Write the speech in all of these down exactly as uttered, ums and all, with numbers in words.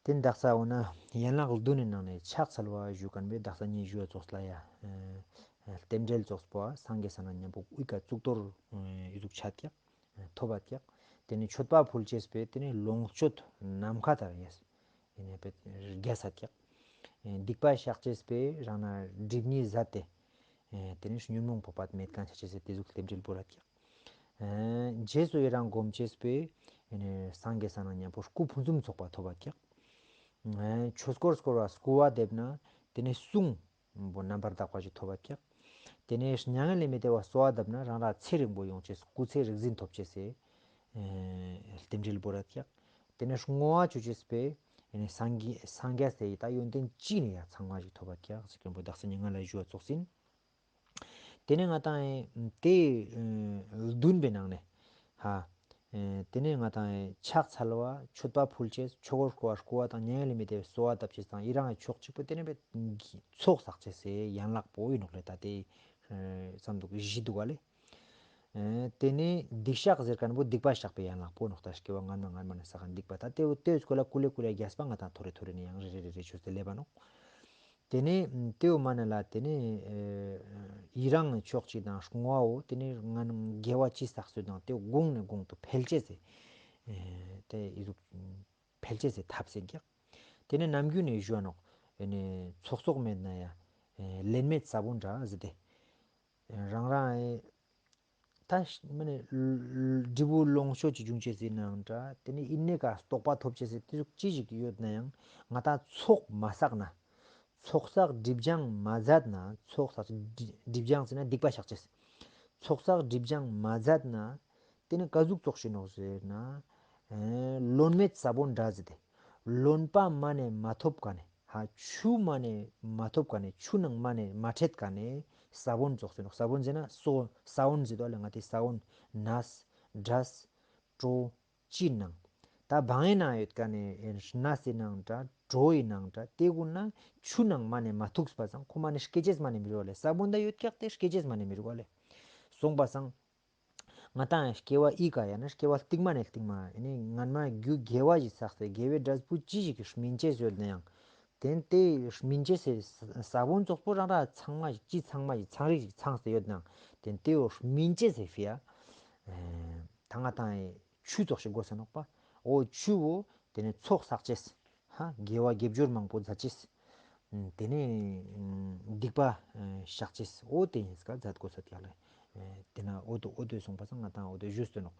དེ་ནེ་དག་ས་འོ་ན་ཡན་ལག་བདུན་ནི་ནང་ནེ་ཕྱག་འཚལ་བ་ཞུ་ཁན་པོའི་དག་ས་ཉིན་ཞུ་བ་ཙོགས་ལ་ཡ། ཨ་རྟེན་འབྲེལ་ཙོགས་པོ་སངས་རྒྱས་ས་ན་མཉམ་པོ་དབུས་ཀ་གཙུག་ཏོར་ཨ་ཨི་ཟུག་ཆ་ཀྱག། ཐོབ་པ་ཀྱག། དེ་ནེ་མཆོད་པ་ཕུལ་ཅེས་པོའི་དེ་ནེ་ལོངས་སྤྱོད་ནམ་མཁའ་ལྟར་ཡས། ཡིན་ནེ་པེ་རྒྱས་ས་ཀྱག། སྡིག་པ་བཤགས་ཅེས་པོའི་རང་ན་སྒྲིབ་གཉིས་ཟད་དེ། དེ་ནེ་ཉོན་མོངས་པ་པད་མེད་ཁན་ཆ་ཅེས་སི་དེ་ཟུག་རྟེན་འབྲེལ་བོར་ར་ཀྱག། རྗེས་སུ་ཡི་རང་སྒོམ་ཅེས་པོའི་སངས་རྒྱས་ས་ན་མཉམ་པོ་སྐུ་ཕུན་སུམ་ཚོགས་པ་ཐོབ་པ་ཀྱག། ཆོས་འཁོར་བསྐོར་བ་སྐུལ་བ་འདེབས་ན་དེ་ནེ་གསུང་པོ་རྣམ་པར་དག་པ་ཞིག་ཐོབ་པ་ཀྱག། དེ་ནེ་མྱ་ངན་ལས་མི་འདའ་བ་གསོལ་བ་བཏབ་ན་རང་ར་ཚེ་རིང་པོ་ཡོང་ཅེས་སྐུ་ཚེ་རིག་འཛིན་ཐོབ་ཅེས་སི་རྟེན་འབྲེལ་བོར་ར་ཀྱག། དེ་ནེ་བསྔོ་བ་ཅོ་ཅེས་པོའི་སངས་རྒྱས་སངས་རྒྱས་སི་ད་ཡོན་ཏན་ཅི་ནེ་ཡང་ཚང་མ་ཞིག་ཐོབ་པ་ཀྱག་ཟེར་ཁན་པོ་དག་ས་ཉིན་ང་ལ་ཞུ་བ་ཙོགས་ཡིན། དེ་ནེ་ང་ཏང་ཨེ་དེ་ཨེ་བདུན་པའི་ནང་ནེ་ཧ། ཨེ་དེ་ནེ་ང་ཏང་ཨེ་ཕྱག་འཚལ་བ་མཆོད་པ་ཕུལ་ཅེས་ཆོས་འཁོར་བསྐོར་བ་བསྐུལ་བ་དང་མྱ་ངན་ལས་མི་འདའ་བའི་གསོལ་བ་བཏབ་ཅེས་དང་ཡི་རང་ངི་ཕྱོགས་གཅིག་པོ་དེ་ནེ་པེ་ཚོགས་བསགས་ཅེས་སི་ཡན་ལག་པོ་ཡིན་ནོག་ལེ། ད་དེ་ཨེ་ཙམ་འདུག་བཞི་འདུག་ག་ལེ། ཨེ་དེ་ནེ་སྡིག་བཤགས་ཟེར་ཁན་པོ་སྡིག་པ་བཤགས་པའི་ཡན་ལག་པོ་ནོག། ད་སྐྱེ་བ་སྔ་མ་སྔ་མ་ནེ་བསགས་ཁན་སྡིག་པ་ད་དེ་དེ་སྐོར་ལ་ཀུ་ལེ་ཀུ་ལེ་རྒྱས་པ་ང་ཏང་ཐོ་རེ་ཐོ་རེ་ནེ་ཡང་རེ་རེ་རེ་རེ་ཆོས་སི་ལེབ་བ་ནོག། དེ་ནེ་དེའོ་མ་ནེ་ལ་དེ་ནེ་ཨེ་ཡི་རང་ཕྱོགས་གཅིག་དང་བསྔོ་བའོ་དེ་ནེ་ང་རང་དགེ་བ་ཅི་བསགས་སོད་དང་དེ་གོང་ནེ་གོང་དུ་འཕེལ་ཅེས་སི་ཨེ་དེ་ཨི་ཟུག་འཕེལ་ཅེས་སི་ཐབས་ཟེར་ཀྱག། དེ་ནེ་ནམ་རྒྱུན་ནེ་ཞུ་བ་ནོག། ཨེ་ནེ་ཚོགས་གསོག་མེད་ན་ཡང་ལེན་མེད་ས་བོན་འདྲ་ཟེར་ཏེ། རང་རང་ཨེ་ད་མ་ནེ་འབྲས་བུ་ལོངས་སྤྱོད་ཅིག་འབྱུང་ཅེས་ཡིན་ནའང་འདྲ། དེ་ནེ་ཡིན་ནེ་ཀ་རྟོགས་པ་ཐོབ་ཅེས་སི་དེ་ཟུག་ཅི་ཞིག་ཡོད་ན་ཡང་ང་ཏང་ཚོགས་མ་བསགས་ན། ཚོགས་བསགས་སྒྲིབ་སྦྱང་མ་མཛད་ན། ཚོགས་བསགས་སྒྲིབ་སྦྱང་ཟེར་ན་སྡིག་པ་བཤགས་ཅེས། ཚོགས་བསགས་སྒྲིབ་སྦྱང་མ་མཛད་ན། དེ་ནེ་ཀ་ཟུག་ཙོགས་ཤིག་ནོག་ཟེར་ན། ཨེ་ལོན་མེད་ས་བོན་འདྲ་ཟེར་ཏེ། ལོན་པ་མ་ནེ་མ་ཐོབ་ཀ་ནེ། ཧ་ཆུ་མ་ནེ་མ་ཐོབ་ཀ་ནེ། ཆུ་ནང་མ་ནེ་མ་ཁྲིད་ཀ་ནེ་ས་བོན་ཙོགས་ཟེར་ནོག། ས་བོན་ཟེར་ན་སོ་ས་བོན་ཟེར་དོ་ལེ། ང་ཏི་ས་བོན་ནས་སྒྲ་སྤྲོ་ཅི་ནང་། ད་བང་ཡི་ནང་ཡོད་ཀ་ནེ་ཨེ་ནས་སི་ནང་འདྲ་གྲོ་ཡི་ནང་འདྲ་དེ་གུན་ན་ཆུ་ནང་མ་ནེ་མ་ཐུག་པ་སང་ཁོ་མ་ནེ་སྐྱེ་ཅེས་མ་ནེ་མི་རུག་ལེ། ས་བོན་ད་ཡོད་ཀྱག་དེ་སྐྱེ་ཅེས་མ་ནེ་མི་རུག་ལེ། སོང་པ་སང་ང་ཏང་སྐྱེ་བ་ཨི་ཀ་ཡང་ན་སྐྱེ་བ་རྟིང་མ་ནེ་རྟིང་མ་ཨེ་ནི་སྔན་མ་རྒྱུ་དགེ་བ་ཞིག་བསགས་ཏེ་དགེ་བའི་འབྲས་བུ་ཅི་ཞིག་གི་སྨིན་ཅེས་ཡོད་ན་ཡང་དེ་དེ་སྨིན་ཅེས་སི་ས་བོན་ཙོགས་པོ་རང་ར་ཚང་མ་ཞིག་ཅི་ཚང་མ་ཞིག་ཚང་རིག་ཞིག་ཚང་སྟེ་ཡོད་ན་དེ་དེ་བོ་སྨིན་ཅེས་སི་ཕི་ཡ་ད་ང་ཏང་ཆུ་ཙོགས་ཤིག་དགོས་ས་ནོག་པ། འོ་ཆུ་བོ་དེ་ནི་ཚོགས་བསགས་ཅེས། ཧ་དགེ་བ་དགེ་སྦྱོར་མང་པོ་མཛད་ཅེས། དེ་ནས་སྡིག་པ་བཤགས་ཅེས། འོ་དེ་ཡིན་སྐ་མཛད་དགོས་ས་ཡོད་ལེ། དེ་ན་འོ་དོ་འོ་དོ་གསུངས་པ་སང་ང་ཏང་འོ་དོ་ཞུས་ཏེ་ནོག།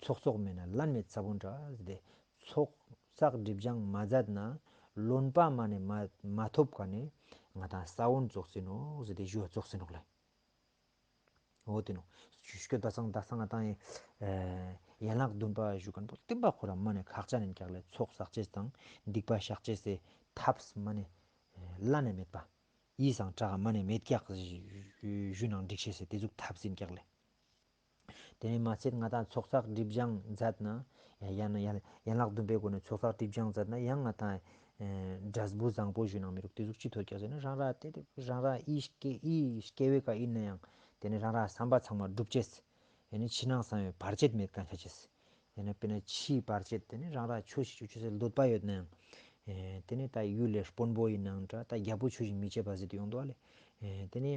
ཚོགས་གསོག་མེད་ན་ལོན་མེད་ས་བོན་འདྲ་ཟེར་ཏེ། ཚོགས་བསགས་སྒྲིབ་སྦྱང་མ་མཛད་ན། ལོན་པ་མ་ནེ་མ་མ་ཐོབ་ཀ་ནེ་ང་ཏང་ས་བོན་ཙོགས་ཡིན་ནོག་ཟེར་ཏེ་ཞུ་བ་ཙོགས་ཡིན་ནོག་ལེ། འོ་དེ་ནོ། སྐྱོད་པ་སང་ད་སང་ང་ཏང་ཡན་ལག་བདུན་པ་ཞུ་མཁན་པོ་བསྟན་པ་ཁོ་རང་མ་ནེ་ཁག་ཅན་ཡིན་ཀྱག་ལེ། ཚོགས་བསགས་ཅེས་དང་སྡིག་པ་བཤགས་ཅེས་སི་ཐབས་མ་ནེ་བླ་ན་མེད་པ། ཡིད་སང་དྲག་མ་ནེ་མེད་ཀྱག་ཞུ་ནང་འགྲིག་ཤེས་སི་དེ་ཟུག་ཐབས་ཡིན་ཀྱག་ལེ། དེ་ནས་མ་ཚད་ང་ཏང་ཚོགས་བསགས་སྒྲིབ་སྦྱང་མཛད་ན་ཡང་ཡང་ཡང་ཡན་ལག་བདུན་པའི་སྒོ་ནས་ཚོགས་བསགས་སྒྲིབ་སྦྱང་མཛད་ན་ཡང་ང་ཏང་འབྲས་བུ་བཟང་པོ་ཞུ་ནང་མི་རུག། དེ་ཟུག་ཅི་ཐོབ་ཀྱག་ཟེར་ན་རང་ར་དེ་རང་ར་ཨི་སྐྱེ་ཨི་སྐྱེ་བའི་ཀ་ཡིན་ན་ཡང་དེ་ནས་རང་ར་བསམ་པ་ཚང་མ་འགྲུབ་ཅེས། ཡང་ན་ཕྱི་ནང་གསང་བའི་བར་ཆད་མེད་མཁན་ཆ་ཅེས། ཡང་ན་དཔེར་ན་ཕྱིའི་བར་ཆད་དེ་ནི་རང་ར་ཆོས་ཤིག་ཆོས་ཅེས་སི་འདོད་པ་ཡོད་ན་ཡང་། དེ་ནི་ད་ཡུལ་ལས་དཔོན་པོ་ཡིན་ནའང་འདྲ་ད་རྒྱལ་པོ་ཆོས་ཤིག་མི་བྱེད་པ་ཟེར་ཏེ་ཡོང་འདུག་ཨ་ལེ། དེ་ནི་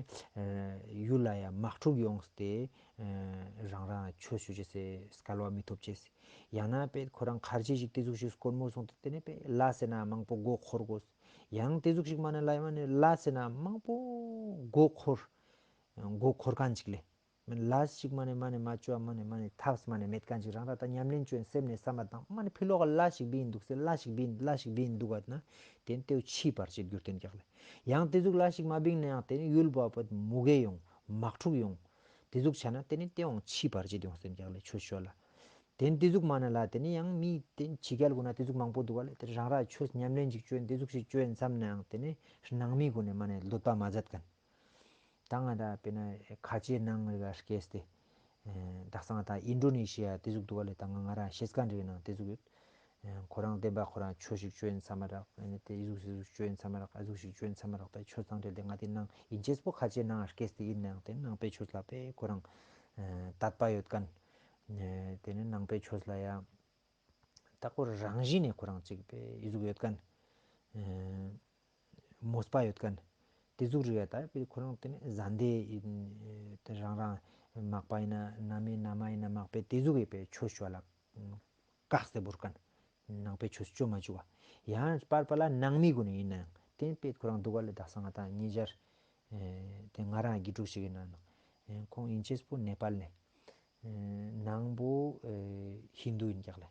ཡུལ་ལ་ཡང་དམག་འཁྲུག་ཡོང་སྟེ་རང་ར་ཆོས་ཞུ་ཅེས་སི་སྐལ་བ་མི་ཐོབ་ཅེས། ཡང་ན་དཔེ་ཁོ་རང་ཁར་ཇི་ཞིག་དེ་ཟུག་ཞིག་དཀོན་མོ་སོང་སྟེ་དེ་ནི་དཔེ་ལས་ཟེར་ན་མང་པོ་མགོ་འཁོར་དགོས། ཡང་དེ་ཟུག་ཞིག་མ་ནེ་ལས་མ་ནེ་ལས་ཟེར་ན་མང་པོ་མགོ་འཁོར་མགོ་འཁོར་མཁན་ཅིག་ལེ། མ་ནེ་ལས་ཤིག་མ་ནེ་མ་ནེ་མ་ཅོ་མ་ནེ་མ་ནེ་ཐབས་མ་ནེ་མེད་མཁན་ཅིག་རང་ར་ད་ཉམས་ལེན་ཅོ་ཡིན་སེམས་ནས་བསམ་པ་དང་མ་ནེ་ཕི་ལོག་ག་ལས་ཤིག་བིན་འདུག་ཟེར་ལས་ཤིག་བིན་ལས་ཤིག་བིན་འདུག་ག་ན་དེ་ནི་དེའོ་ཕྱིའི་བར་ཆད་གྱུར་ཏེ་ཡིན་ཀྱག་ལེ། ཡང་དེ་ཟུག་ལས་ཤིག་མ་བིན་ན་ཡང་དེ་ནི་ཡུལ་བ་བ་མུ་གེ་ཡོང་དམག་འཁྲུག་ཡོང་། དེ་ཟུག་ཆ་ན་དེ་ནི་དེའང་ཕྱིའི་བར་ཆད་ཡོང་སེམས་ཀྱག་ལེ་ཆོས་ཤོད་ལ། དེ་ནི་དེ་ཟུག་མ་ནེ་ལ་དེ་ནི་ཡང་མི་དེ་ནི་ཕྱི་རྒྱལ་གུན་ན་དེ་ཟུག་མང་པོ་འདུག་ག་ལེ། དེ་རང་ར་ཆོས་ཉམས་ལེན་ཅིག་ཅོ་ཡིན་དེ་ཟུག་ཞིག་ཅོ་ཡིན་བསམ་ན་ཡང་དེ་ནི་ནང་མི་གུན་ནི་མ་ནེ་འདོད་པ་མ་མཛད་མཁན། ད་ང་ད་དཔེར་ན་ཁ་ཆེ་ནང་རིག་ག་སྐྱེས་ཏེ། དག་ས་ང་ད་ཨིན་ཌོ་ནེ་ཤི་ཡ་དེ་ཟུག་འདུག་ག་ལེ། ད་ང་ང་རང་ཤེས་མཁན་རིག་ནང་དེ་ཟུག་ཡོད། ཁོ་རང་བསྟན་པ་ཁོ་རང་ཆོས་ཤིག་ཅོ་ཡིན་བསམ་མ་རག། ཨ་ནི་དེ་ཨི་ཟུག་ཞིག་ཅོ་ཡིན་བསམ་མ་རག། ཨ་ཟུག་ཞིག་ཅོ་ཡིན་བསམ་མ་རག། ད་ཆོས་དང་འབྲེལ་ཏེ་ང་དེ་ནང་ཨིན་ཅེས་པོ་ཁ་ཆེ་ནང་སྐྱེས་ཏེ་ཡིན་ནའང་དེ་ནང་པའི་ཆོས་ལ་དཔེ་ཁོ་རང་དད་པ་ཡོད་མཁན། དེ་ནི་ནང་པའི་ཆོས་ལ་ཡ། ད་ཁོ་རང་བཞིན་ནེ་ཁོ་རང་ཅིག་པེ་ཨི་ཟུག་ཡོད་ཁན། ཨེ་མོས་པ་ཡོད་ཁན། ཏེ་ཟུག་རིག་ཡ་ད་པེ་ཁོ་རང་ཏེ་ནེ་ཟན་ཏེ་ཨིན། ཏེ་རང་རང་མག་པ་ཨིན་ན་ན་མེ་ན་མ་ཨིན་ན་མག་པེ་ཏེ་ཟུག་གི་པེ་ཆོས་ཅོ་ལ་བཀག་སྟེ་བོར་ཁན། ནང་པའི་ཆོས་ཅོ་མ་ཅུག་པ། ཡང་པར་པ་ལ་ནང་མི་གུན་ནི་ཨིན་ནའང་ཏེ་པེ་ཁོ་རང་དུག་ག་ལེ། དག་ས་ང་དང་ཉེ་ཆར་ཨེ་ཏེ་ང་རང་གི་དྲུག་ཞིག་ཨིན་ན་ཨེ་ཁོང་ཨིན་ཅེས་པོ་ནེ་པཱལ་ནེ། ཨེ་ནང་པོ་ཨེ་ཧིན་དུ་ཨིན་ཀྱག་ལེ།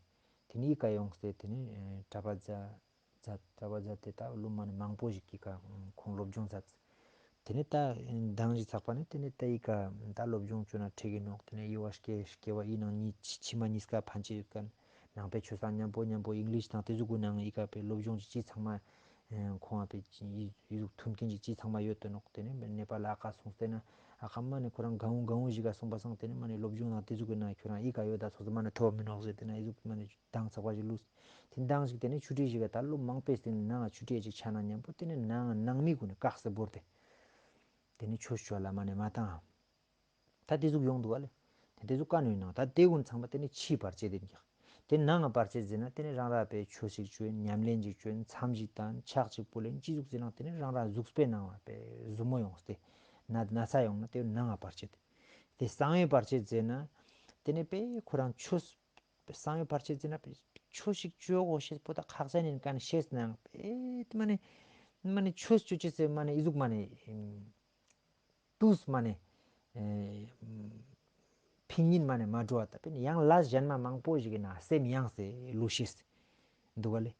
ཏེ་ནེ་ཨི་ཀ་ཡོངས་ཏེ་ཏེ་ནེ་ཨེ་གྲྭ་པ་ཛད་ཛད་གྲྭ་པ་ཛད་དེ་ད་ལོ་མ་ནེ་མང་པོ་ཞིག་གི་ཀ་ཁོང་སློབ་སྦྱོང་ཛད། ཏེ་ནེ་ད་མདང་ཞིག་ཚག་པ་ནེ་ཏེ་ནེ་ད་ཨི་ཀ་ད་སློབ་སྦྱོང་ཅོ་ན་ཁྲིག་གི་ནོག། ཏེ་ནེ་ཨི་བ་སྐྱེ་སྐྱེ་བ་ཨི་ནང་ཉི་ཕྱི་མ་ཉིས་ཀ་ཕན་ཅེས་ཡོད་ཁན། ནང་པའི་ཆོས་སང་ཉམ་པོ་ཉམ་པོ་ཨིང་ལིཤ་དང་ཏེ་ཟུག་གུན་ནང་ཨི་ཀ་པེ་སློབ་སྦྱོང་ཅིག་ཅིག་ཚང་མ་ཨེ་ཁོང་ཨ་པེ་ཨི་ཨི་ཟུག་ཐུན་ཁན་ཅིག་ཅིག་ཚང་མ་ཡོད་དོ་ནོག། ཏེ་ནེ་ནེ་པཱལ་ཨ་ཀ་སོང་སྟེ་ན་ཨ་ཀ་མ་ནེ་ཁོ་རང་གའུ་གའུ་ཞིག་ག་སོང་པ་སང་ཏེ་ནེ་མ་ནེ་སློབ་སྦྱོང་དང་ཏེ་ཟུག་གི་ན་ཁྱོ་རང་ཨི་ཀ་ཡོད་ད་སོང་སྟེ་མ་ནེ་ཐོབ་མི་ནོག་ཟེར་ཏེ་ན་ཨི་ཟུག་མ་ནེ་མདང་ཚག་པ་ཞིག་ལུས། ཏེ་མདང་ཞིག་ཏེ་ནེ་ཆུ་ཏི་ཞིག་ག་ད་ལོ་མང་པོའི་སྟེང་ནང་ཆུ་ཏི་ཞིག་ཆ་ན་ཉམ་པོ་ཏེ་ནེ་ནང་ནང་མི་གུན་ནི་བཀག་སྟེ་བོར་ཏེ། ཏེ་ནེ་ཆོས་ཅོ་ལ་མ་ནེ་མ་ཏང་། ད་ཏེ་ཟུག་ཡོང་དུག་ག་ལེ། ཏེ་ཏེ་ཟུག་ཀ་ནེ་ཡོང་ན་ད་ཏེ་གུན་ཚང་མ་ཏེ་ནེ་ཕྱིའི་བར་ཆད་ཨིན་ཀྱག། ཏེ་ནང་ང་བར་ཆད་ཟེར་ན་ཏེ་ནེ་རང་ར་པེ་ཆོས་ཤིག་ཅོ་ཨིན་ཉམས་ལེན་ཞིག་ཅོ་ཨིན་མཚམས་ཤིག་ཏང་ཕྱག་ཅིག་ཕུལ་ཨིན་ཅི་ཟུག་ཟེར་ན་ཏེ་ནེ་རང་ར་གཟུགས་པོའི་ནང་ང་པེ་ཟུར་མོ་ཡོངས་ཏེ་ན་ན་ཚ་ཡོང་ན་ཏེ་ནང་ང་བར་ཆད། ཏེ་གསང་བའི་བར་ཆད་ཟེར་ན་ཏེ་ནེ་པེ་ཁོ་རང་ཆོས་གསང་བའི་བར་ཆད་ཟེར་ན་པེ་ཆོས་ཤིག་ཅོ་གོ་ཤེས་པོ་ད་ཁག་ཅན་ཨིན་ཀ་ནེ་ཤེས་ནའང་པེ་མ་ནེ་མ་ནེ་ཆོས་ཅོ་ཅེས་ཟེར་མ་ནེ་ཨི་ཟུག་མ་ནེ་ཏུས་མ་ནེ་ཨེ་ཕིན་ཉིན་མ་ནེ་མ་འགྲོ་བ་ད་པེ་ནེ་ཡང་ལས་གཞན་མ་མང་པོ་ཞིག་གི་ནང་སེམས་ཡེངས་ཏེ་ལུས་ཤེས་དུག་ག་ལེ།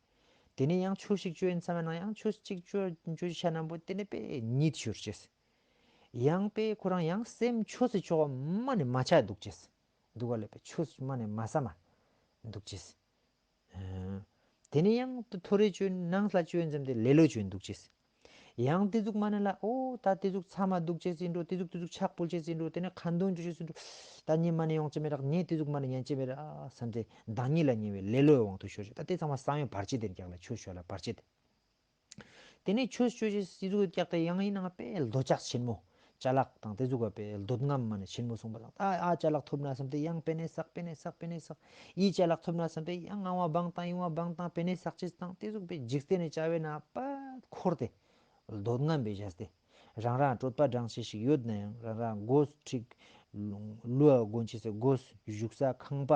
ཏེ་ནེ་ཡང་ཆོས་ཤིག་ཅོ་ཨིན་ཚ་མ་ནང་ཡང་ཆོས་ཅིག་ཅོ་ཅོ་ཤ་ནམ་པོ་ཏེ་ནེ་པེ་ཉིད་ཤོར་ཅེས། ཡང་པེ་ཁོ་རང་ཡང་སེམས་ཆོས་སི་ཕྱོགས་མ་ནེ་མ་ཆ་དུག་ཅེས་དུག་ག་ལེ། པེ་ཆོས་མ་ནེ་མ་ས་མ་དུག་ཅེས། ཨ་ཏེ་ནེ་ཡང་ཐོ་རེ་ཅོ་ཨིན་ནང་ལ་ཅོ་ཨིན་ཙམ་ཏེ་ལེ་ལོ་ཅོ་ཨིན་དུག་ཅེས། ཡང་ཏེ་ཟུག་མ་ནེ་ལ་ཨོ་ད་ཏེ་ཟུག་ཚ་མ་དུག་ཅེས་ཨིན་འགྲོ། ཏེ་ཟུག་ཏེ་ཟུག་ཕྱག་ཕུལ་ཅེས་ཨིན་འགྲོ། ཏེ་ནེ་ཁ་འདོན་ཅོ་ཅེས་ཨིན་འགྲོ། ད་ཉེ་མ་ནེ་ཡོང་ཅེས་མེད་རག། ཉེ་ཏེ་ཟུག་མ་ནེ་ཉན་ཅེས་མེད་རག་བསམ་སྟེ་བདག་ཉིད་ལ་ཉེ་བའི་ལེ་ལོའི་དབང་དུ་ཤོར་ཅེས། ད་ཏེ་ཚང་མ་གསང་བའི་བར་ཆད་ཨིན་ཀྱག་ལེ། ཆོས་ཅོ་ལ་བར་ཆད། ཏེ་ནེ་ཆོས་ཅོ་ཅེས་ཏེ་ཟུག་ཀྱག་ཏེ་ཡང་ཨིན་ནའང་པེ་འདོད་ཆགས་ཆེན་མོ། ཅ་ལག་དང་ཏེ་ཟུག་ག་པེ་འདོད་རྔམ་མ་ནེ་ཆེན་མོ་སོང་པ་དང་ད་ཨ་ཅ་ལག་ཐོབ་ན་བསམ་སྟེ་ཡང་པེ་ནེ་བསགས་པེ་ནེ་བསགས་པེ་ནེ་བསགས། ཨི་ཅ་ལག་ཐོབ་ན་བསམ་སྟེ་ཡང་ཨ་བ་བང་དང་ཨི་བ་བང་དང་པེ་ནེ་བསགས་ཅེས་དང་ཏེ་ཟུག་པེ་འཇིག་རྟེན་ནི་བྱ་བའི་ནང་པ་འཁོར་ཏེ་འདོད་རྔམ་པེ་བྱས་ཏེ། རང་རང་གྲོད་པ་འགྲངས་ཅེས་ཤིག་ཡོད་ནའང་རང་རང་གོས་ཁྲིག་ལུས་གོན་ཅེས་སི་གོས་བཞུགས་ས་ཁང་པ་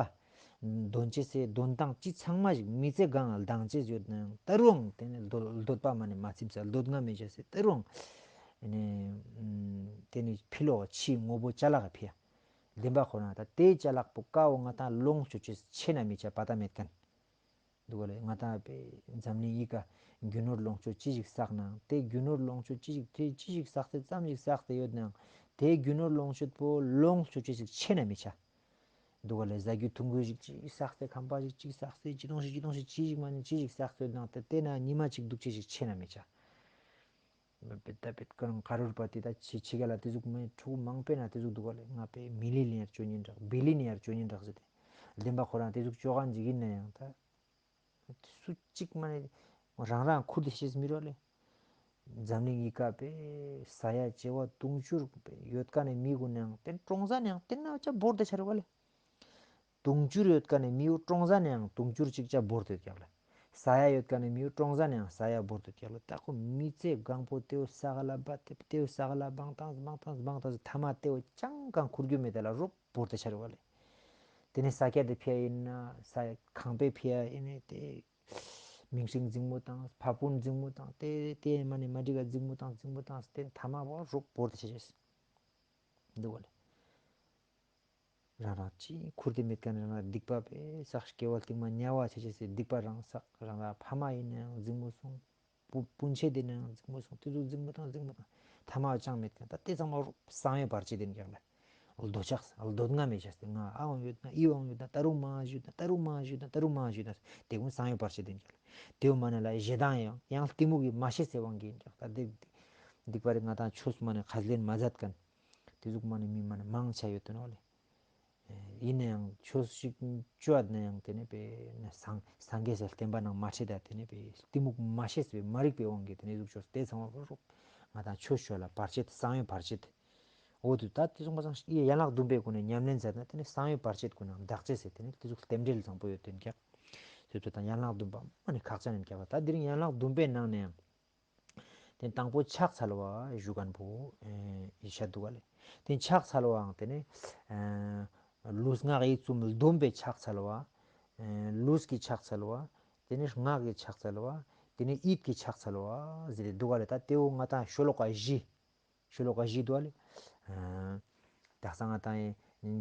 འདོན་ཅེས་སི་འདོན་སྟངས་ཅི་ཚང་མ་ཞིག་མི་ཚེ་གང་ལྡང་ཅེས་ཡོད་ནའང་ད་རུང་ཏེ་ནེ་འདོད་འདོད་པ་མ་ནེ་མ་ཚིམས་ས་འདོད་རྔམ་མེད་ཅེས་སི་ད་རུང་ཏེ་ནེ་ཨ་ཏེ་ནེ་ཕི་ལོག་ཕྱིའི་དངོས་པོ་ཅ་ལག་གི་ཕི་ཡ། བདེན་པ་ཁོ་ན་ད་ཏེ་ཅ་ལག་པོ་ཀ་བོ་ང་དང་ལོངས་སྤྱོད་ཅེས་ཆེ་ན་མི་ཆ་པ་ད་མེད་ཁན། དུག་ག་ལེ། ང་དང་པེ་འཛམ་གླིང་ཨི་ཀ་རྒྱུ་ནོར་ལོངས་སྤྱོད་ཅི་ཞིག་བསགས་ནའང་ཏེ་རྒྱུ་ནོར་ལོངས་སྤྱོད་ཅི་ཞིག་ཏེ་ཅི་ཞིག་བསགས་ཏེ་ཙམ་ཞིག་བསགས་ཏེ་ཡོད་ནའང་ཏེ་རྒྱུ་ནོར་ལོངས་སྤྱོད་པོ་ལོངས་སྤྱོད་ཅེས་ཤིག་ཆེ་ན་མི་ཆ། དུག་ག་ལེ། ཟ་རྒྱུ་འཐུང་རྒྱུ་ཞིག་ཅི་བསགས་ཏེ་ཁང་པ་ཞིག་ཅི་བསགས་ཏེ་ཅི་དོང་ཞིག་ཅི་དོང་ཞིག་ཅི་ཞིག་མ་ནེ་ཅི་ཞིག་བསགས་ཏེ་ཡོད་ནའང་ཏེ་ཏེ་ན་ཉི་མ་ཅིག་དུག་ཅེས་ཤིག་ཆེ་ན་མི་ཆ། པེ་ད་པེ་ཀ་རོར་པ་ཏི་ད་ཕྱི་ཕྱི་རྒྱལ་ལ་ཏེ་ཟུག་མེ་ཕྲུ་གུ་མང་པོའི་ནང་ཏེ་ཟུག་དུག་ག་ལེ། ང་པེ་མི་ལི་ནི་ཡར་ཅོ་ཉིན་རག་བི་ལི་ནི་ཡར་ཅོ་ཉིན་རག་ཟེར་ཏེ། བདེན་པ་ཁོ་རང་ཏེ་ཟུག་ཅོ་ག་ཞིག་ཨིན་ནའང་ད་སུ་ཅིག་མ་ནེ་རང་རང་ཁུར་ཏེ་ཤེས་མི་རོ་ལེ། འཛམ་གླིང་ཨི་ཀ་པེ་ས་ཡ་བྱེ་བ་དུང་ཕྱུར་པེ་ཡོད་ཀ་ནེ་མི་གུན་ནའང་ཏེ་ཀྲོང་ཟ་ནའང་ཏེ་ན་ཆ་བོར་ཏེ་ཆ་རུག་ག་ལེ། དུང་ཕྱུར་ཡོད་ཀ་ནེ་མི་བོ་ཀྲོང་ཟ་ནའང་དུང་ཕྱུར་ཅིག་ཆ་བོར་ཏེ་ཡོད་ཀྱག་ལེ། ས་ཡ་ཡོད་ཀ་ནེ་མི་བོ་ཀྲོང་ཟ་ནའང་ས་ཡ་བོར་ཏེ་ཡོད་ཀྱག་ལེ། ད་ཁོ་མི་ཚེ་གང་པོ་ཏེ་བོ་ས་ག་ལ་བ་ཏེ་ཏེ་བོ་ས་ག་ལ་བང་ཏང་བང་ཏང་བང་ཏང་ཐ་མ་ཏེ་བོ་ཅང་གང་ཁུར་རྒྱུ་མེད་ད་ལ་རོབ་བོར་ཏེ་ཆ་རུག་ག་ལེ། ཏེ་ནེ་ས་སྐྱ་ཏེ་ཕི་ཡ་ཨིན་ན་ས་ཁང་པའི་ཕི་ཡ་ཨིན་ན་ཏེ་མིང་སྲིང་འཛིང་མོ་དང་ཕ་སྤུན་འཛིང་མོ་དང་ཏེ་ཏེ་མ་ནེ་མ་འགྲིག་ག་འཛིང་མོ་དང་འཛིང་མོ་དང་ཏེ་ཐ་མ་བོ་རོབ་བོར་ཏེ་ཆ་ཅེས་དུག་ག་ལེ། རང་རང་ཅི་ཁུར་ཏེ་མེད་ཁན་རང་རང་སྡིག་པ་པེ་བསགས། སྐྱེ་བ་རྟིང་མ་དམྱལ་བ་ཆ་ཅེས་སི་སྡིག་པ་རང་བསགས། རང་རང་ཕ་མ་ཨིན་ནའང་འཛིང་མོ་སོང་། སྤུན་མཆེད་ཏེ་ནའང་འཛིང་མོ་སོང་། ཏེ་ཟུག་འཛིང་མོ་དང་འཛིང་མོ་དང་ཐ་མ་ཅང་མེད་ཁན་ད་ཏེ་ཚང་མ་གསང་བའི་བར་ཆད་ཨིན་ཀྱག་ལེ། འདོད་ཆགས་འདོད་རྔམ་མེད་ཅེས་ཏེ་ང་ཨ་བོ་ཡོད་ན་ཨི་བོ་ཡོད་ན་ད་རུང་མང་ཞིག་ཡོད་ན་ད་རུང་མང་ཞིག་ཡོད་ན་ད་རུང་མང་ཞིག་ཡོད་ན་ཏེ་གུན་གསང་བའི་བར་ཆད་ཨིན་ཀྱག་ལེ། ཏེ་བོ་མ་ནེ་ལ་ཞེ་སྡང་ཡང་ཡང་གཏི་མུག་གི་མ་ཤེས་སི་དབང་གིས་ཨིན་ཀྱག་ད་ཏེ་སྡིག་པ་རེ་ང་དང་ཆོས་མ་ནེ་ཁས་ལེན་མ་མཛད་ཁན། ཏེ་ཟུག་མ་ནེ་མི་མ་ནེ་མང་ཆེ་ཡོད་དོ་ནོ་ལེ། ཨིན་ནའང་ཆོས་ཤིག་ཅོ་ཡ་ནའང་ཏེ་ནེ་པེ་ན་སངས་སངས་རྒྱས་སི་བསྟན་པ་ནང་མ་ཁྲིད་ད་ཏེ་ནེ་པེ་གཏི་མུག་མ་ཤེས་པའི་མ་རིག་པའི་དབང་གིས་ཏེ་ནེ་ཟུག་ཅོས་ཏེ་ཚང་མ་རོགས་ང་དང་ཆོས་ཅོ་ལ་བར་ཆད་གསང་བའི་བར་ཆད། འོ་དུ་ད་ཏེ་ཟུག་མ་སང་ཡན་ལག་བདུན་པའི་སྒོ་ནས་ཉམས་ལེན་མཛད་ན་ཏེ་ནེ་གསང་བའི་བར་ཆད་ཀུན་ནང་འདག་ཅེས་སི་ཏེ་ནེ་ཏེ་ཟུག་རྟེན་འབྲེལ་བཟང་པོ་ཡོད་དོ་ཨིན་ཀྱག། ཟེར་ཚུལ་དང་ཡན་ལག་བདུན་པ་མ་ནེ་ཁག་ཅན་ཨིན་ཀྱག་པ། ད་དེ་རིང་ཡན་ལག་བདུན་པའི་ནང་ནེ་ཡང་དེ་དང་པོ་ཕྱག་འཚལ་བ་ཞུ་ཁན་པོ་ཨེ་ཡི་ཤད་དུག་ག་ལེ། དེ་ཕྱག་འཚལ་བའང་དེ་ནེ་ཨེ་ལུས་ངག་ཡིད་གསུམ་བསྡོམས་པའི་ཕྱག་འཚལ་བ། ཨེ་ལུས་ཀྱི་ཕྱག་འཚལ་བ། དེ་ནེ་ངག་གི་ཕྱག་འཚལ་བ། དེ་ནེ་ཡིད་ཀྱི་ཕྱག་འཚལ་བ་ཟེར་ཏེ་དུག་ག་ལེ། ད་དེ་བོ་ང་ཏང་ཤོ་ལོ་ཀ་བཞི། ཤོ་ལོ་ཀ་བཞི་དུག་ག་ལེ། ཨ་དག་ས་ང་ཏང་ཡིན་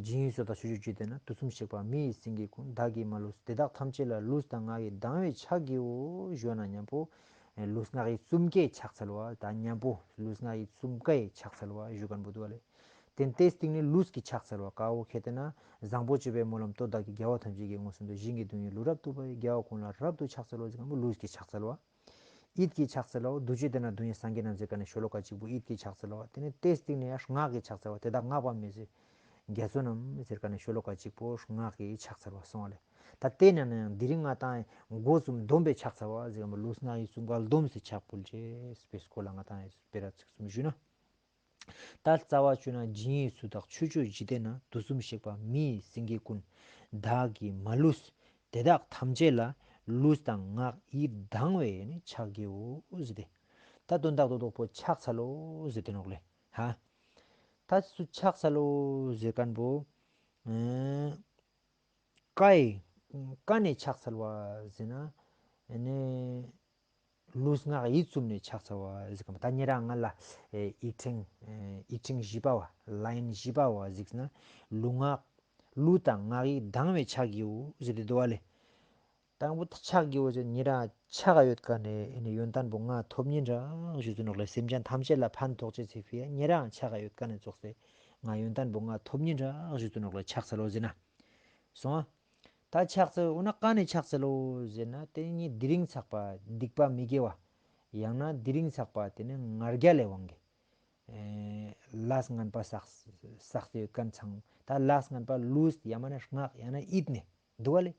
སྤྱན་ཡུལ་སོ་དང་ཆོས་སྤྱོད་བཅུ་དེ་ན། དུས་གསུམ་གཤེགས་པ་མི་ཡི་སེང་གེ་ཀུན། བདག་གིས་མ་ལུས་དེ་དག་ཐམས་ཅད་ལ། ལུས་དང་ངག་ཡིད་དང་བས་ཕྱག་བགྱིའོ་ཞུ་ན་ཉམ་པོ་ཨེ་ལུས་ངག་ཡིད་གསུམ་ཀའི་ཕྱག་འཚལ་བ། ད་ཉམ་པོ་ལུས་ངག་ཡིད་གསུམ་ཀའི་ཕྱག་འཚལ་བ་ཞུ་ཁན་པོ་དུག་ག་ལེ། དེ་ནེ་དེའི་སྟིང་ནེ་ལུས་ཀྱི་ཕྱག་འཚལ་བ། ཀ་བོ་ཁེ་ཏེ་ན་བཟང་པོ་སྤྱོད་པའི་སྨོན་ལམ་སྟོབས་དག་གིས། རྒྱལ་བ་ཐམས་ཅད་ཀྱི་ངོ་སྲུང་དུ། ཞིང་གི་རྡུལ་སྙེད་ལུས་རབ་ཏུ་བབ་པའི། རྒྱལ་བ་ཀུན་ལ་རབ་ཏུ་ཕྱག་འཚལ་ལོ་ཟེར་ཁན་པོ་ལུས་ཀྱི་ཕྱག་འཚལ་བ། ཡིད་ཀྱི་ཕྱག་འཚལ་ལོ། བདུད་ཀྱི་དེ་ན་བདུད་ཡི་སངས་རྒྱས་རྣམས་ཟེར་ཁན་ནི་ཤོ་ལོ་ཀ་གཅིག་པོ་ཡིད་ཀྱི་ཕྱག་འཚལ་བ། དེ་ནེ་དེའི་སྟིང་ནེ་ཡང་ངག་གི་ཕྱག་འཚལ་བ། དེ་དག་བསྔགས་པ་མི་བཟད་རྒྱ་མཚོ་རྣམས་ཟེར་ཁན་ནི་ཤོ་ལོ་ཀ་གཅིག་པོ་ངག་གི་ཕྱག་འཚལ་བ་སོང་བ་ལེ། ད་དེ་ནེ་ནེ་དེ་རིང་ང་ཏང་སྒོ་གསུམ་བསྡོམས་པའི་ཕྱག་འཚལ་བ་ཟེར་ཁན་པོ་ལུས་ངག་ཡིད་གསུམ་ཀ་བསྡོམས་སེ་ཕྱག་ཕུལ་ཅེས་པའི་སྐོར་ལ་ང་ཏང་སྤེ་ར་ཚིག་གསུམ་ཞུས་ན། ད་རྩ་བ་བཅོས་ན་སྤྱན་ཡུལ་སོ་དང་ཆོས་སྤྱོད་བཅུ་དེ་ན། དུས་གསུམ་གཤེགས་པ་མི་ཡི་སེང་གེ་ཀུན། བདག་གིས་མ་ལུས་དེ་དག་ཐམས་ཅད་ལ། ལུས་དང་ངག་ཡིད་དང་བས་ནི་ཕྱག་བགྱིའོ་ཟེར་ཏེ། ད་དོན་དག་ཏོག་ཏོག་པོ་ཕྱག་འཚལ་ལོ་ཟེར་ཏེ་ནོག་ལེ། ཧ། ད་སུ་ཕྱག་འཚལ་ལོ་ཟེར་ཁན་པོ་ཨེ་ཀའི་ཀ་ནེ་ཕྱག་འཚལ་བ་ཟེར་ན་ཨེ་ནེ་ལུས་ངག་ཡིད་གསུམ་ནེ་ཕྱག་འཚལ་བ་ཟེར་ཁན་པོ། ད་ཉེ་རང་ང་ལ་ཨེ་ཡིག་ཕྲེང་ཨེ་ཡིག་ཕྲེང་བཞི་པ་བ་ལའིན་བཞི་པ་བ་གཟིགས་ན། ལུས་ངག་ལུས་དང་ངག་ཡིད་དང་བས་ཕྱག་བགྱིའོ་ཟེར་ཏེ་དུག་ག་ལེ། དང་པོ་ཕྱག་བགྱིའོ་ཟེར་ཉེ་རང་ཕྱག་ག་ཡོད་ཁན་ནི་ཨེ་ནེ་ཡོན་ཏན་པོ་ང་ཐོབ་ཉིན་རང་ཞུ་དུ་ནོག་ལེ། སེམས་ཅན་ཐམས་ཅད་ལ་ཕན་ཐོགས་ཅེས་སི་ཕི་ཡ་ཉེ་རང་ཕྱག་ག་ཡོད་ཁན་ནི་ཙོགས་སེ་ང་ཡོན་ཏན་པོ་ང་ཐོབ་ཉིན་རང་ཞུ་དུ་ནོག་ལེ། ཕྱག་འཚལ་ལོ་ཟེར་ན། སོང་ཨ། ད་ཕྱག་འཚལ་འོ་ན་ཀ་ནེ་ཕྱག་འཚལ་ལོ་ཟེར་ན། དེ་ནི་དེ་རིང་ཚག་པ་སྡིག་པ་མི་དགེ་བ། ཡང་ན་དེ་རིང་ཚག་པ་དེ་ནི་ང་རྒྱལ་ལི་དབང་གིས་ཨེ་ལས་ངན་པ་བསགས་བསགས་ཏེ་ཡོད་ཁན་ཚང་། ད་ལས་ངན་པ་ལུས་ཡང་མན་ན་ངག་ཡང་ན་ཡིད་ནེ་དུག་ག་ལེ།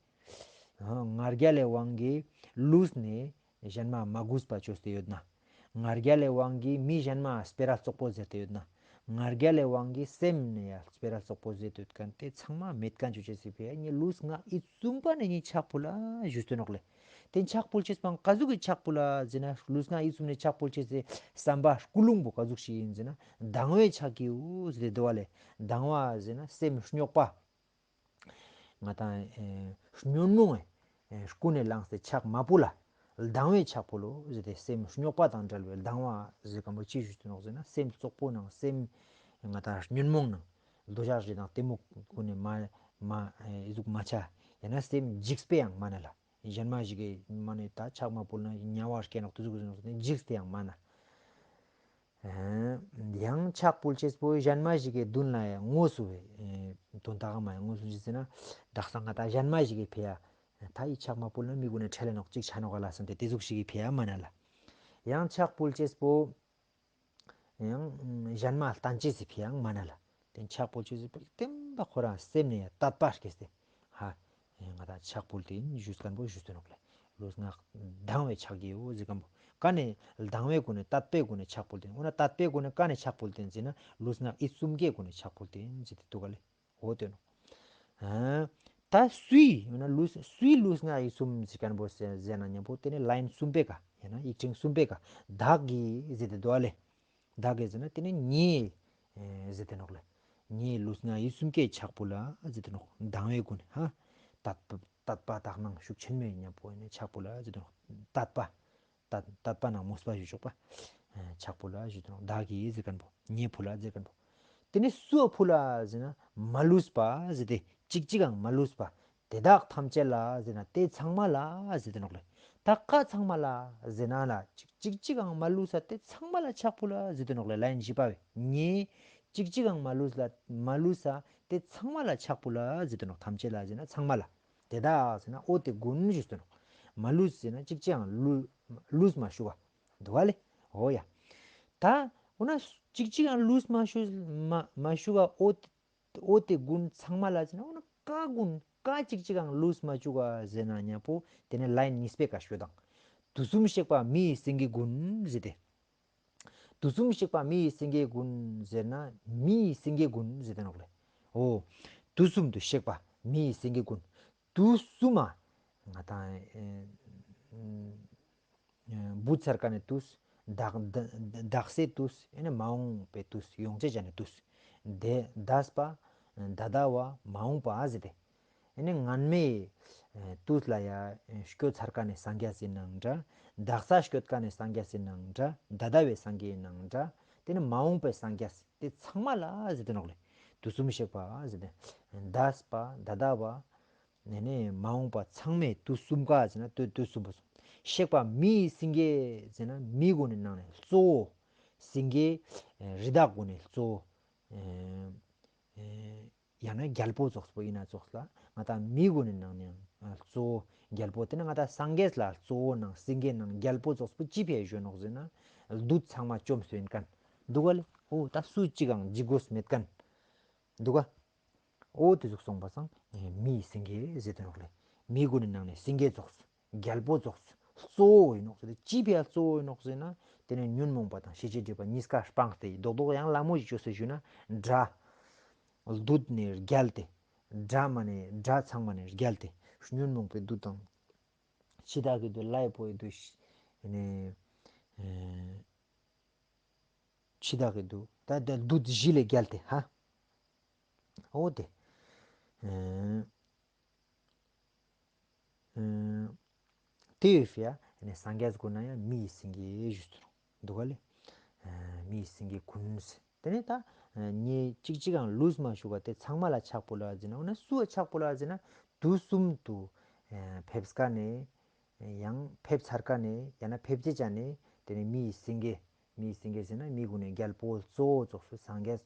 ཨ་ང་རྒྱལ་ལི་དབང་གིས་ལུས་ནེ་ཞན་མ་མ་གུས་པ་ཅོས་ཏེ་ཡོད་ན། ང་རྒྱལ་ལི་དབང་གིས་མི་ཞན་མ་སྤེ་ར་རྩོག་པོ་ཟེར་ཏེ་ཡོད་ན། ང་རྒྱལ་ལི་དབང་གིས་སེམས་ནེ་ཡང་སྤེ་ར་རྩོག་པོ་ཟེར་ཏེ་ཡོད་ཁན་དེ་ཚང་མ་མེད་ཁན་ཅོ་ཅེས་སི་ཕི་ཡ་ངའེ་ལུས་ངག་ཡིད་གསུམ་པ་ནེ་ངའེ་ཕྱག་ཕུལ་ལ་ཞུས་ཏེ་ནོག་ལེ། དེ་ཕྱག་ཕུལ་ཅེས་པོའང་ཀ་ཟུག་གི་ཕྱག་ཕུལ་ལ་ཟེར་ན། ལུས་ངག་ཡིད་གསུམ་ནེ་ཕྱག་ཕུལ་ཅེས་སི་བསམ་པ་ཀུན་སློང་པོ་ཀ་ཟུག་ཞིག་ཨིན་ཟེར་ན། དང་བས་ཕྱག་བགྱིའོ་ཟེར་ཏེ་དུག་ག་ལེ། དང་བ་ཟེར་ན་སེམས་རྙོག་པ། ང་ཏང་ཨེ་ཉོན་མོངས་ཨེ་ཀུན་ནས་བསླངས་ཏེ་ཕྱག་མ་ཕུལ་ལ། དང་བས་ཕྱག་ཕུལ་ལོ་ཟེར་ཏེ་སེམས་རྙོག་པ་དང་བྲལ་བའི་དང་བ་ཟེར་ཁན་པོ་ཅི་ཞུ་དུ་ནོག་ཟེར་ན། སེམས་རྩོག་པོ་ནང་སེམས་ང་ཏང་ཉོན་མོངས་ནང་འདོད་ཆགས་ཞེ་སྡང་གཏི་མུག་ཀུན་ནས་མ་མ་ཨེ་ཟུག་མ་ཆ། ཡང་ན་སེམས་འཇིགས་པའང་མ་ན་ལ། ཞན་མ་ཞིག་གི་མ་ནེ་ད་ཕྱག་མ་ཕུལ་ན་དམྱལ་བ་སྐྱེ་ནོག་དེ་ཟུག་ཟེར་ནོག་ཟེར་ཏེ་འཇིགས་ཏེའང་མ་ན། ཡང་ཕྱག་ཕུལ་ཅེས་པོ་ཞན་མ་ཞིག་གི་མདུན་ལ་ཡང་དངོས་སུ་བས་དོན་དག་མ་ཡང་དངོས་སུ་ཅི་ཟེར་ན། དག་ས་ང་ཏང་ཞན་མ་ཞིག་གི་ཕི་ཡ་ད་འི་ཕྱག་མ་ཕུལ་ན་མི་ཀུན་ནི་ཁྲེལ་ལ་ནོག་ཅིག་ཆ་ནོག་ག་ལ་སམ་སྟེ་དེ་ཟུག་ཞིག་གི་ཕི་ཡ་མ་ན་ལ། ཡང་ཕྱག་ཕུལ་ཅེས་པོ་ཡང་ཞན་མ་བསྟན་ཅེས་སི་ཕི་ཡ་མ་ན་ལ། དེ་ཕྱག་ཕུལ་ཅེས་སི་ཕི་ཡ་བསྟན་པ་ཁོ་རང་སེམས་ནེ་ཡང་དད་པ་སྐྱེས་ཏེ། ཧ། ང་ཏང་ཕྱག་ཕུལ་ཏེ་ཨིན་ཞུ་ཁན་པོ་ཞུ་དུ་ནོག་ལེ། ལུས་ངག་དང་བས་ཕྱག་བགྱིའོ་ཟེར་ཁན་པོ། ཀ་ནེ་དང་བའི་སྒོ་ནེ་དད་པའི་སྒོ་ནེ་ཕྱག་ཕུལ་ཏེ་ཨིན། འོ་ན་དད་པའི་སྒོ་ནེ་ཀ་ནེ་ཕྱག་ཕུལ་ཏེ་ཨིན་ཟེར་ན་ལུས་ངག་ཡིད་གསུམ་ཀའི་སྒོ་ནེ་ཕྱག་ཕུལ་ཏེ་ཨིན་ཟེར་ཏེ་དུག་ག་ལེ། འོ་དེ་ནོ། ཨ་ད་སུའི་འོ་ན་ལུས་སུའི་ལུས་ངག་ཡིད་གསུམ་ཟེར་ཁན་པོ་ཟེར་ན་ཉམ་པོ་དེ་ནེ་ལའིན་གསུམ་པའི་ཀ་ཡང་ན་ཡིག་ཕྲེང་གསུམ་པའི་ཀ་བདག་གི་ཟེར་ཏེ་དུག་ག་ལེ། བདག་གི་ཟེར་ན་དེ་ནེ་ངའི་ཨེ་ཟེར་ཏེ་ནོག་ལེ། ངའི་ལུས་ངག་ཡིད་གསུམ་ཀའི་ཕྱག་ཕུལ་ལ་ཟེར་ཏེ་ནོག། དང་བའི་སྒོ་ནེ་ཧ། དད་པ་དད་པ་དག་སྣང་ཤུགས་ཆེན་མོའི་ཉམ་པོ་ནེ་ཕྱག་ཕུལ་ལ་ཟེར་ཏེ་ནོག། དད་པ་དད་དད་པ་ནང་མོས་པ་ཞུ་ཆོག་པ། ཨེ་ཕྱག་ཕུལ་ལ་ཟེར་ཏེ་ནོག། བདག་གི་ཟེར་ཁན་པོ་ངའི་ཕུལ་ལ་ཟེར་ཁན་པོ། དེ་ནེ་སུའ་ཕུལ་ལ་ཟེར་ན་མ་ལུས་པ་ཟེར་ཏེ་ཅིག་ཅིག་ཡང་མ་ལུས་པ། དེ་དག་ཐམས་ཅད་ལ་ཟེར་ན་དེ་ཚང་མ་ལ་ཟེར་ཏེ་ནོག་ལེ། ད་ཀ་ཚང་མ་ལ་ཟེར་ན་ལ་ཅིག་ཅིག་ཅིག་ཡང་མ་ལུས་ས་དེ་ཚང་མ་ལ་ཕྱག་ཕུལ་ལ་ཟེར་ཏེ་ནོག་ལེ། ལའིན་བཞི་པ་བས་ངའི་ཅིག་ཅིག་ཡང་མ་ལུས་ལ་མ་ལུས་ས་དེ་ཚང་མ་ལ་ཕྱག་ཕུལ་ལ་ཟེར་ཏེ་ནོག། ཐམས་ཅད་ལ་ཟེར་ན་ཚང་མ་ལ། དེ་དག་ཟེར་ན་འོ་དེ་ཀུན་ཞུས་ཏེ་ནོག། མ་ལུས་ཟེར་ན་ཅིག་ཅིག་ཡང་ལུས་ལུས་མ་ཞུ་བ་དུག་ག་ལེ། འོ་ཡ། ད་འོ་ན་ཅིག་ཅིག་ཡང་ལུས་མ་ཞུ་མ་མ་ཞུ་བ་འོ་འོ་དེ་ཀུན་ཚང་མ་ལ་ཟེར་ན་འོ་ན་ཀ་ཀུན་ཀ་ཅིག་ཅིག་ཡང་ལུས་མ་བཅུག་ག་ཟེར་ན་ཉམ་པོ་དེ་ནེ་ལའིན་གཉིས་པའི་ཀ་ཞུ་དང་། དུས་གསུམ་གཤེགས་པ་མི་ཡི་སེང་གེ་ཀུན་ཟེར་ཏེ། དུས་གསུམ་གཤེགས་པ་མི་ཡི་སེང་གེ་ཀུན་ཟེར་ན་མི་ཡི་སེང་གེ་ཀུན་ཟེར་ཏེ་ནོག་ལེ། འོ། དུས་གསུམ་དུ་གཤེགས་པ་མི་ཡི་སེང་གེ་ཀུན། དུས་གསུམ་མ། ང་དང་ཨེ་ཨེ་བུད་ཚར་ཀ་ནེ་ཏུས། དག་དག་དག་སའི་ཏུས། ཨེ་ནེ་མ་འོངས་པའི་ཏུས། ཡོང་ཅེས་ཅན་ནི་ཏུས། དེ་འདས་པ། ད་ལྟ་བ། མ་འོངས་པ་ཟེར་ཏེ། ཨེ་ནེ་སྔན་མའི་ཏུས་ལ་ཡ་སྐྱོད་ཚར་ཀ་ནེ་སངས་རྒྱས་ཡིན་ནའང་འདྲ། དག་ས་སྐྱོད་ཀ་ནེ་སངས་རྒྱས་ཡིན་ནའང་འདྲ། ད་ལྟ་བའི་སངས་རྒྱས་ཡིན་ནའང་འདྲ། དེ་ནེ་མ་འོངས་པའི་སངས་རྒྱས། དེ་ཚང་མ་ལ་ཟེར་ཏེ་ནོག་ལེ། དུས་གསུམ་གཤེགས་པ་ཟེར་ཏེ། འདས་པ། ད་ལྟ་བ། ནེ་ནེ་མ་འོངས་པ་ཚང་མའི་དུས་གསུམ་ཀ་ཟེར་ན་དུས་དུས་གསུམ་པོ་གསུམ། གཤེགས་པ་མི་ཡི་སེང་གེ་ཟེར་ན་མི་གུན་ནི་ནང་ནེ་གཙོ་བོ། སེང་གེ་རི་དྭགས་གུན་ནི་གཙོ་བོ། ཡང་ན་རྒྱལ་པོ་ཙོགས་པོ་ཡིན་ན་ཙོགས་ལ་ང་དང་མི་གུན་ནི་ནང་ནེ་ཡང་གཙོ་བོ་རྒྱལ་པོ། དེ་ནེ་ང་དང་སངས་རྒྱས་ལ་གཙོ་བོ་ནང་སེང་གེ་ནང་རྒྱལ་པོ་ཙོགས་པོ་ཅི་ཕིའ་ཞུ་ནོག་ཟེར་ན། བདུད་ཚང་མ་བཅོམ་སུ་ཡིན་ཁན་འདུག་ག་ལེ། འོ་ད་སུ་ཅིག་ཡང་འཇིགས་དགོས་མེད་ཁན་འདུག་ག། འོ་དེ་ཟུག་སོང་པ་སང་མི་ཡི་སེང་གེ་ཟེར་ཏེ་ནོག་ལེ། མི་གུན་ནི་ནང་ནེ་སེང་གེ་ཙོགས། རྒྱལ་པོ་ཙོགས། གཙོ་བོ་ཡིན་ནོག་ཟེར་ཏེ། ཅི་ཕིའ་གཙོ་བོ་ཡིན་ནོག་ཟེར་ན། དེ་ནེ་ཉོན་མོངས་པ་དང་ཤེས་བྱའི་སྒྲིབ་པ་གཉིས་ཀ་སྤངས་ཏེ། རྡོག་རྡོག་ཡང་ལ་མོ་ཞིག་ཅོས་ཏེ་ཞུ་ན། དགྲ། བདུད་ནེ་རྒྱལ་ཏེ། དགྲ་མ་ནེ་དགྲ་ཚང་མ་ནེ་རྒྱལ་ཏེ། ཉོན་མོངས་པའི་བདུད་དང་། འཆི་བདག་གི་བདུད། ལྷའི་བུའི་བདུད། ནེ་འཆི་བདག་གི་བདུད། ད་ད་བདུད་བཞི་ལས་རྒྱལ་ཏེ་ཧ། འོ་དེ། ཨེ་ཨེ་དེ་ཡོད་ཕིའ་ནེ་སངས་རྒྱས་གུན་ན་ཡང་མི་ཡི་སེང་གེ་ཞུས་ཏེ་འདུག་ག་ལེ། ཨེ་མི་ཡི་སེང་གེ་གུན་ཟེར། དེ་ནེ་ད་ཨེ་ངས་ཅིག་ཅིག་ཡང་ལུས་མ་ཞུ་ག་དེ་ཚང་མ་ལ་ཕྱག་ཕུལ་ལ་ཟེར་ན། འོ་ན་སུའ་ཕྱག་ཕུལ་ལ་ཟེར་ན། དུས་གསུམ་དུ་ཨེ་ཕེབས་ཀ་ནེ། ཡང་ཕེབས་ཚར་ཀ་ནེ་ཡང་ན་ཕེབས་ཅེས་ཅན་ནི་དེ་ནེ་མི་ཡི་སེང་གེ། མི་ཡི་སེང་གེ་ཟེར་ན་མི་གུན་ནི་རྒྱལ་པོ་གཙོ་བོ་ཙོགས་སུ་སངས་རྒྱས།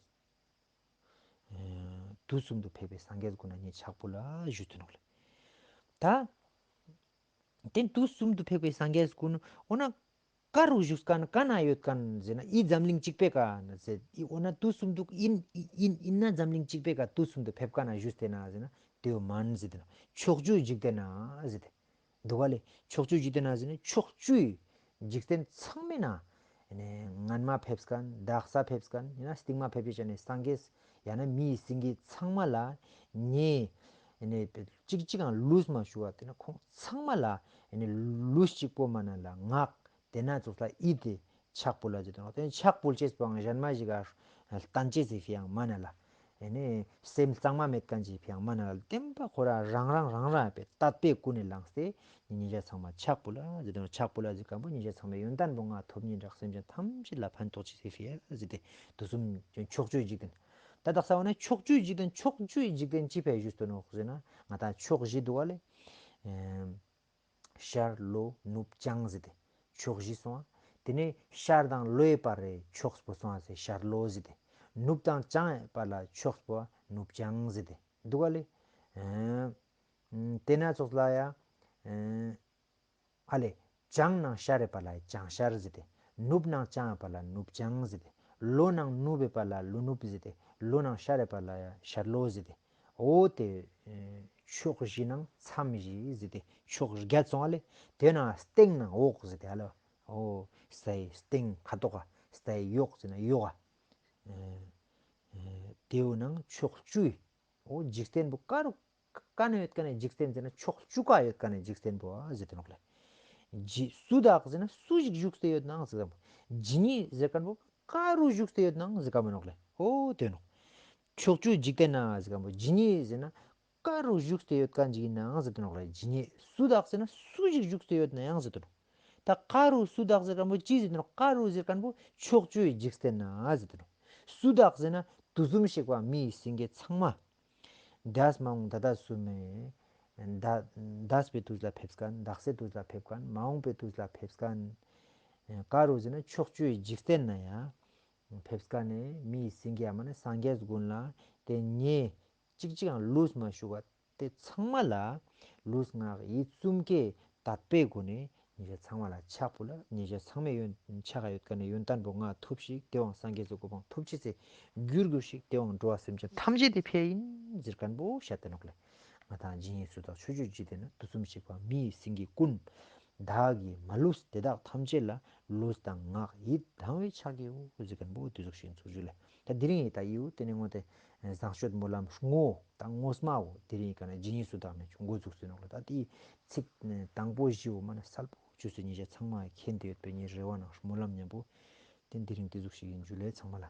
ཨེ་དུས་གསུམ་དུ་ཕེབས་པའི་སངས་རྒྱས་གུན་ན་ངས་ཕྱག་ཕུལ་ལ་ཞུས་ཏེ་ནོག་ལེ། ད་དེ་དུས་གསུམ་དུ་ཕེབས་པའི་སངས་རྒྱས་གུན་འོ་ན་ཀ་རུ་བཞུགས་ཁན་ཀ་ན་ཡོད་ཁན་ཟེར་ན། འི་འཛམ་གླིང་གཅིག་པའི་ཀ་ན་ཟེར། འི་འོ་ན་དུས་གསུམ་དུ་ཡིན་ཡིན་ཡིན་ན་འཛམ་གླིང་གཅིག་པའི་ཀ་དུས་གསུམ་དུ་ཕེབས་ཀ་ན་བཞུགས་ཏེ་ན་ཟེར་ན། དེའོ་མན་ཟེར་ཏེ་ནོག། ཕྱོགས་བཅུའི་འཇིག་རྟེན་ན་ཟེར་ཏེ་འདུག་ག་ལེ། ཕྱོགས་བཅུའི་འཇིག་རྟེན་ན་ཟེར་ན་ཕྱོགས་བཅུའི་འཇིག་རྟེན་ཚང་མའི་ནང་ནེ་སྔན་མ་ཕེབས་ཁན། དག་ས་ཕེབས་ཁན། ཡང་ན་སྟིང་མ་ཕེབས་ཅེས་ཅན་ནི་སངས་རྒྱས། ཡང་ན་མི་ཡི་སེང་གེ་ཚང་མ་ལ་ངས་ནེ་ཅིག་ཅིག་ཡང་ལུས་མ་ཞུ་བ་དེ་ནེ་ཁོང་ཚང་མ་ལ་ནེ་ལུས་གཅིག་པོ་མ་ན་ལ་ངག་དེ་ན་ཙོགས་ལ་ཡིད་དེ་ཕྱག་ཕུལ་ལ་ཟེར་ཏེ་ནོག། དེ་ཕྱག་ཕུལ་ཅེས་པོའང་གཞན་མ་ཞིག་ག་བསྟན་ཅེས་སི་ཕིའ་ཡང་མ་ན་ལ། ཨེ་ནེ་སེམས་གཙང་མ་མེད་ཁན་ཅིག་ཕིའ་ཡང་མ་ན་ལ། བདེན་པ་ཁོ་རང་རང་རང་རང་ཡོད་པའི་དད་པའི་ཀུན་ནས་བསླངས་ཏེ་ཉེ་ཉེ་ཞ་ཚང་མ་ཕྱག་ཕུལ་ལ་ཟེར་ཏེ་ནོག། ཕྱག་ཕུལ་ལ་ཟེར་ཁན་པོ་ཉེ་ཞ་ཚང་མའི་ཡོན་ཏན་པོ་ང་ཐོབ་ཉིད་རག་སེམས་ཅན་ཐམས་ཅད་ལ་ཕན་ཐོགས་ཅེས་སི་ཕིའ་ཟེར་ཏེ། དུས་གསུམ་ཕྱོགས་བཅུའི་འཇིག་རྟེན། ད་དག་ས་འོ་ན་ཕྱོགས་བཅུའི་འཇིག་རྟེན། ཕྱོགས་བཅུའི་འཇིག་རྟེན་ཅི་ཕིའ་ཞུས་ཏེ་ནོག་ཟེར་ན། ང་དང་ཕྱོགས་བཞི་འདུག་ག་ལེ། ཨེ་ཤར་ལྷོ་ནུབ་བྱང་ཟེར་ཏེ་ཕྱོགས་བཞི་སོང་ང་། དེ་ནེ་ཤར་དང་ལྷོའི་བར་རེ་ཕྱོགས་པོ་སོང་ང་ཟེར་ཤར་ལྷོ་ཟེར་ཏེ། ནུབ་དང་བྱང་བར་ལ་ཕྱོགས་པོ་ནུབ་བྱང་ཟེར་ཏེ་འདུག་ག་ལེ། ཨེ་དེ་ན་ཙོགས་ལ་ཡ་ཨེ་ཨ་ལེ། བྱང་ནང་ཤར་རེ་བར་ལ་བྱང་ཤར་ཟེར་ཏེ། ནུབ་ནང་བྱང་བར་ལ་ནུབ་བྱང་ཟེར་ཏེ། ལྷོ་ནང་ནུབ་བར་ལ་ལྷོ་ནུབ་ཟེར་ཏེ། ལྷོ་ནང་ཤར་རེ་བར་ལ་ཡ་ཤར་ལྷོ་ཟེར་ཏེ། འོ་དེ་ཕྱོགས་བཞི་ནང་མཚམས་བཞི་ཟེར་ཏེ་ཕྱོགས་བརྒྱད་སོང་ང་ལེ། དེ་ནང་སྟེང་ནང་འོག་ཟེར་ཏེ་ཧ་ལ། འོ་སའི་སྟེང་ཁ་ཐོག་ག་སའི་འོག་ཟེར་ན་འོག་ག། དེའོ་ནང་ཕྱོགས་བཅུའི། འོ་འཇིག་རྟེན་པོ་ཀ་རུ་ཀ་ན་ཡོད་ཁན་ནི་འཇིག་རྟེན་ཟེར་ན་ཕྱོགས་བཅུ་ཀ་ཡོད་ཁན་ནི་འཇིག་རྟེན་པོ་ཟེར་ཏེ་ནོག་ལེ། ཇི་སུ་དག་ཟེར་ན་སུ་ཞིག་བཞུགས་ཏེ་ཡོད་ནའང་ཟེར་ཁན་པོ། ཇི་སྙེད་ཟེར་ཁན་པོ་ཀ་རུ་བཞུགས་ཏེ་ཡོད་ནའང་ཟེར་ཁན་པོ་ནོག་ལེ། འོ་དེ་ནོག། ཕྱོགས་བཅུའི་འཇིག་རྟེན་ན་ཟེར་ཁན་པོ་ཇི་སྙེད་ཟེར་ན་ཀ་རུ་བཞུགས་ཏེ་ཡོད་ཁན་ཅིག་ཡིན་ནའང་ཟེར་ཏེ་ནོག་ལེ། ཇི་སྙེད་སུ་དག་ཟེར་ན་སུ་ཞིག་བཞུགས་ཏེ་ཡོད་ནའང་ཟེར་ཏེ་ནོག། ད་ཀ་རུ་སུ་དག་ཟེར་ཁན་པོ་ཅི་ཟེར་ཏེ་ནོག། ཀ་རུ་ཟེར་ཁན་པོ་ཕྱོགས་བཅུའི་འཇིག་རྟེན་ན་ཟེར་ཏེ་ནོག། སུ་དག་ཟེར་ན་དུས་གསུམ་གཤེགས་པ་མི་ཡི་སེང་གེ་ཚང་མ། འདས་མ་འོངས་ད་ལྟ་གསུམ་མེ། ད་འདས་པའི་དུས་ལ་ཕེབས་ཁན། དག་སའི་དུས་ལ་ཕེབས་ཁན། མ་འོངས་པའི་དུས་ལ་ཕེབས་ཁན། ཀ་རུ་ཟེར་ན་ཕྱོགས་བཅུའི་འཇིག་རྟེན་ན་ཡང་ཕེབས་ཁན་ནི་མི་ཡི་སེང་གེ་ཡང་མ་ནེ་སངས་རྒྱས་གུན་ལ་དེ་ཉེ་ཅིག་ཅིག་ཡང་ལུས་མ་ཞུ་བ་དེ་ཚང་མ་ལ་ལུས་ངག་ཡིད་གསུམ་ཀའི་དད་པའི་སྒོ་ནས་ཉེ་ཞ་ཚང་མ་ལ་ཕྱག་ཕུལ་ལ། ཉེ་ཞ་ཚང་མའི་ཡོན་ཕྱག་ག་ཡོད་ཁན་ནི་ཡོན་ཏན་པོ་ང་ཐོབ་ཤིག། དེ་བོའང་སངས་རྒྱས་སི་གོ་འཕང་ཐོབ་ཅེས་སི་རྒྱུར་གྱུར་ཤིག། དེ་བོའང་འགྲོ་བ་སེམས་ཅན་ཐམས་ཅད་དི་ཕིའ་ཡིན་ཟེར་ཁན་པོ་བཤད་དེ་ནོག་ལེ། ང་དང་ཇི་སྙེད་སུ་དག་ཕྱོགས་བཅུའི་འཇིག་རྟེན་ན། དུས་གསུམ་གཤེགས་པ་མི་ཡི་སེང་གེ་ཀུན། བདག་གིས་མ་བསླུས་དེ་དག་ཐམས་ཅད་ལ། ལུས་དང་ངག་ཡིད་དང་བས་ཕྱག་བགྱིའོ་ཟེར་ཁན་བོ་དེ་ཟུག་ཞིག་ཚུགས་ཞུ་ལེ། ད་དེ་རིང་ཡི་ད་ཡིའུ་དེ་ནི་ངོ་དེ་བཟང་སྤྱོད་སྨོན་ལམ་བསྔོ་ད་བསྔོ་སྨོན་བོ་དེ་རིང་ཡི་ཀ་ན་ཇི་ནི་སུ་དག་ནས་ཆུང་འགོ་ཚུགས་སུ་ནོག་ལ། ད་དེའི་ཚིག་དང་པོ་བཞི་བོ་མ་ན་གསལ་པོ་ཆུ་སུ་ཉེ་ཞ་ཚང་མ་མཁྱེན་ཏེ་ཡོད་པའི་ངའི་རེ་བ་ནང་སྨོན་ལམ་མཉམ་པོ་དེ་དེ་རིང་དེ་ཟུག་ཞིག་ཡིན་ཞུ་ལེ་ཚང་མ་ལ།